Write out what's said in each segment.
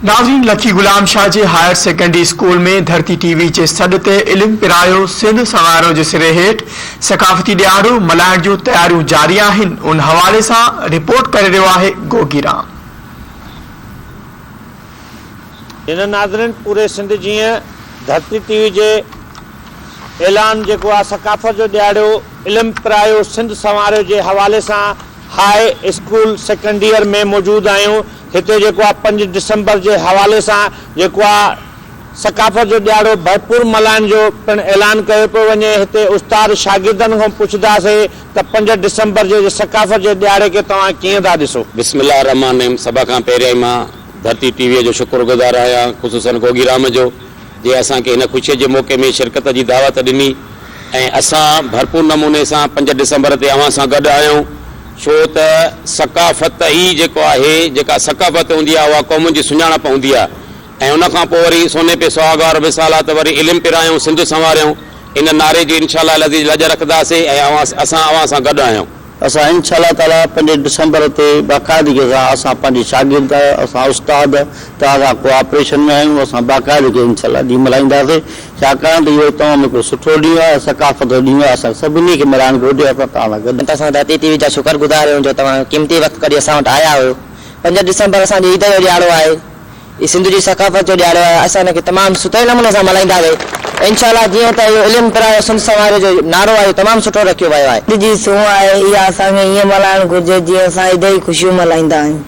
ناظرين لکي غلام شاهه جي higher secondary school ۾ Dharti T V جي سڏ تي علم پرايو سنڌ سنواريو جي سري هيٺ ثقافتي ڏهاڙو ملهائڻ جون تياريون جاري آهن ان حوالي سان رپورٽ ڪري رهيو آهي گوگي رام. هن ناظرين پوري سنڌ جيئن ڌرتي ٽي وي جي اعلان جيڪو آهي ثقافت جو ڏهاڙو علم پرايو سنڌ سنواريو جي حوالي سان هاء اسڪول سيڪنڊيئر ۾ موجود آهيون هتي جيڪو آ پنج ڊسمبر جي حوالي سان جيڪو آ ثقافت جو ڏهاڙو ڀرپور ملهائڻ جو پڻ اعلان ڪيو پيو وڃي هتي استاد شاگردن کان پڇنداسي ته پنج ڊسمبر جي ثقافت جي ڏهاڙي کي توهان ڪيئن ٿا ڏسو. بسم الله الرحمٰن الرحيم سڀ کان پهريائين مان ڌرتي ٽي وي جو شڪر گذار آهيان خصوصن گوگي رام جو جنهن اسان کي هن خوشي جي موقعي ۾ شرڪت جي دعوت ڏني ۽ اسان ڀرپور نموني سان پنج ڊسمبر تي اوهان سان گڏ آهيون ڇو ته ثقافت ئي جيڪو آهي جيڪا ثقافت هوندي آهي اها قومن جي سڃاڻپ هوندي آهي ۽ ان کان پوء وري سوني پي سهاڳا اور وصال آ ته وري علم پرايون سنڌ سنواريون ان نعري جي انشاء الله العزيز لڄ رکنداسي ۽ اوهان اسان اوهان سان گڏ آهيون. اسان انشاء الله تعالي پنج ڊسمبر تي باقاعدگي سان اسان پنهنجي شاگرد اسان استاد توهان سان ڪوآپريشن ۾ آهيون اسان باقاعدگي انشاء الله ڏينهن ملهائينداسين ڇاڪاڻ ته اهو تمام هڪڙو سٺو ڏينهن آهي ثقافت جو ڏينهن آهي اسان کي سڀني کي ملهائڻ گهرجي اسان توهان سان گڏ ته اسان ڌرتي ٽي وي جا شڪر گذار آهيون جو توهان قيمتي وقت ڪڍي اسان وٽ آيا آهيو. پنج ڊسمبر اسان جي عيد جو ڏهاڙو آهي. هي سنڌ جي ثقافت جو ڏهاڙو آهي. اسان ان کي تمام سٺي نموني سان ملهائينداسين. انشاء الله جيئن ته اهو علم پرايو سنڌ سنواريو جو نعرو آهي اهو تمام سٺو رکيو ويو آهي. عيد جي سونهن آهي اها اسان کي ائين ملهائڻ گهرجي جيئن اسان عيد جي خوشيون ملهائيندا آهيون.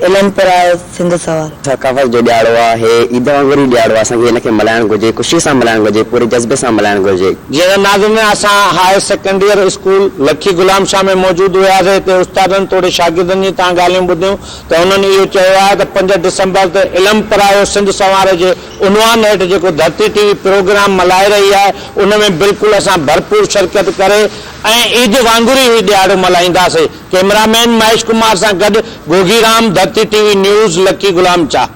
علم پرايو سنڌ سوال. ثقافت جو ڏهاڙو آ هي عيد وانگر ئي ڏهاڙو آ اسان کي هن کي ملهائڻ گهرجي خوشي سان ملهائڻ گهرجي پوري جذبي سان ملهائڻ گهرجي. جيئن ته ناظرين اسان هاء سيڪنڊيئر اسڪول لکي غلام شاهه ۾ موجود هياسي هتي استادن توڙي شاگردن جي تان ڳالهيون ٻڌيون ته انهن اهو چيو آهي ته پنج ڊسمبر تي علم پرايو سنڌ سنواري جي عنوان هيٺ جيڪو ڌرتي ٽي وي پروگرام ملهائي رهي آهي ان ۾ بلڪل اسان ڀرپور شرڪت ڪري ۽ عيد وانگر ئي هي ڏهاڙو ملهائينداسي. ڪئميرا مين مهيش ڪمار سان گڏ Gogi Ram, Dharti T V news, Lakki Ghulam Shah.